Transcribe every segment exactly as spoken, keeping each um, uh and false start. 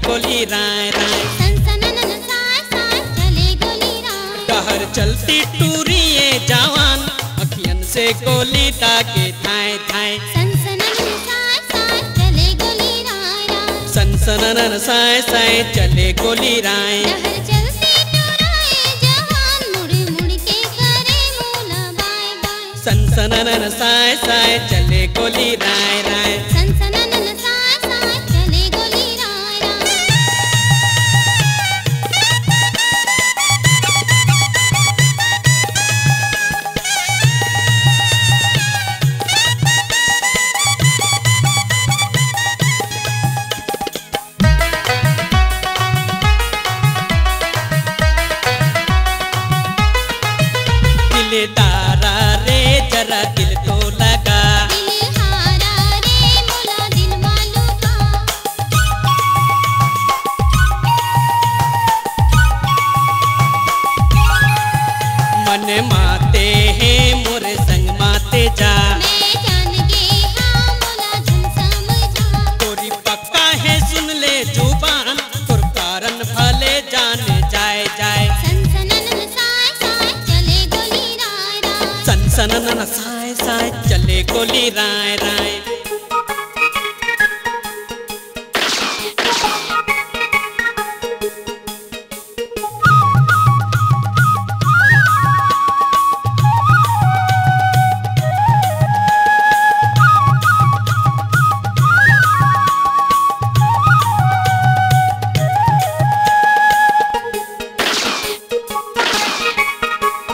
गोली राय राय। सनसनन साय साय चले गोली राय। डहर चलती टूरी ए जवान, अखियन से गोली दागे धाय धाय। सनसनन साय साय चले गोली राय राय। सनसनन साय साय चले गोली राय। डहर चलती टूरी ए जवान, मुड़ मुड़ के करे मोला बाय बाय। सनसनन साय साय चले गोली राय राय। सनसनन साय साय चले गोली राय राय। दिलदारा रे जरा दिल तो लगा। दिलहारा रे मोला दिल मालूम का। मन माते हे मोर संग माते जा। मैं जान गे हाँ मोला झन समझा। तोरी पक्का हे सुन ले जुबान, तोर कारण भले जान जाय जाय। सनसनन साय साय चले गोली राय राय। सनसनन साय साय चले गोली राय राय।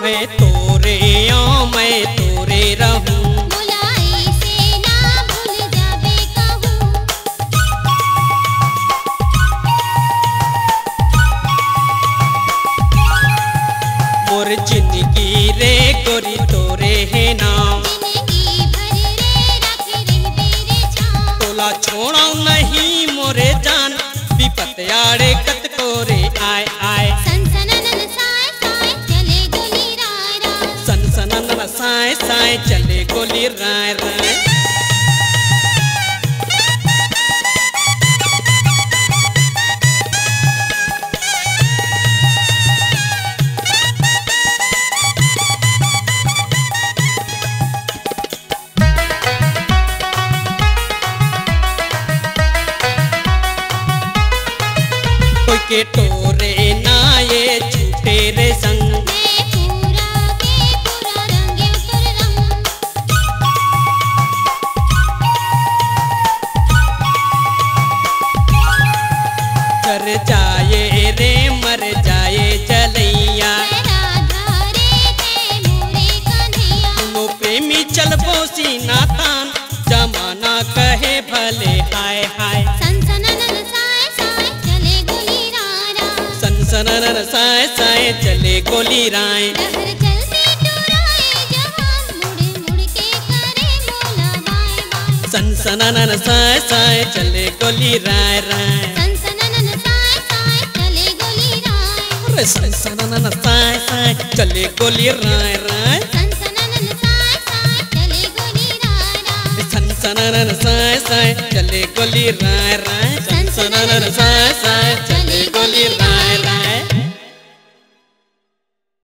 मैं तोरे आँव, मैं तोरे रहूँ। मोला अइसे ना भूल जाबे कहूँ। मोर जिनगी रे गोरी तोरे हे नाँव। जिनगी भर रे राखे रहिबे रे छाँव। तोला छोड़ँव नहीं मोरे जान, बिपत आड़े कतको रे आय आय। सनसनन साय साय चले गोली राय राय। सनसनन साय साय चले गोली राय राय। कोई के टोरे ना ये छूटे रे संग। मैं पूरा के पूरा रंगे उतर रंग। जर जाए रे मर जाए जलैया। राधा रे ते मोरे कन्हैया। दुनों प्रेमी चलबो सीना तान, जमाना कहे भले हाय हाय। सनसनन साय साय चले गोली राय राय। सनसनन साय साय चले गोली राय। डहर चलती टूरा ए जवान, मुड़ मुड़ के करे मोला बाय बाय। सनसनन साय साय चले गोली राय राय। सनसनन साय साय चले गोली राय। अरे सनसनन साय साय चले गोली राय राय। सनसनन साय साय चले गोली राय राय। सनसनन साय साय चले गोली राय राय। सनसनन साय साय चले गोली राय।